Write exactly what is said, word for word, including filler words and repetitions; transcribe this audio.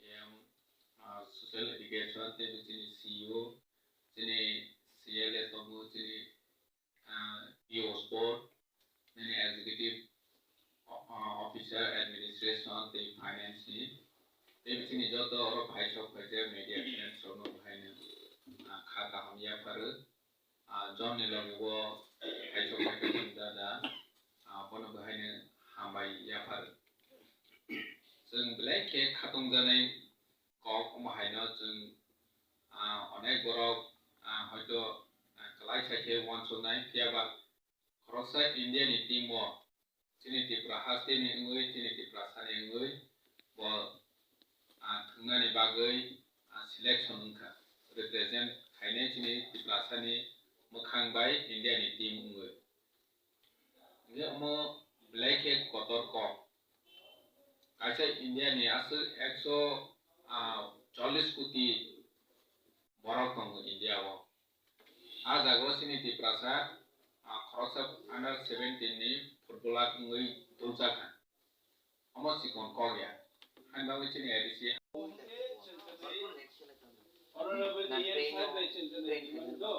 Em, ah, social education, tei chini C E O, chini C L S tongo, chini, ah, P O sport, nini executive, ah, officer, administration tei finance ni, tei chini joto oro phaisok phaijak media friends rokno bahaino, ah, kha kaham yapharo. Ah, John ni loge o phaisok phaikha chwng dada, ah, bono bahaino hambai yapharo. Chwng belai khe khatungjaknai kok omo haino chwng, ah, onek borok, ah, hoito, ah, kwlai sai khe uansuknai, phiya ba khoroksa India ni team o chini Tripura haste ni wngwi, chini Tiprasa ni wngwi bo, ah, thwngnani bagwi, ah, selection wngkha, represent khainai chini Tiprasa ni mwkhang bai India ni team wngwi. Hingke omo belai khe kotor kok. Kaisa India ni aswk ekso, ah, chollish koti borok tongo India o. Ah jaga o chini Tiprasa, ah, khoroksa under seventeen ni footballer wngwi duljakha. Omo chikon kok ya. Haino bagwi chini A D C. Honorable D N sir bai chwng khe nai himno,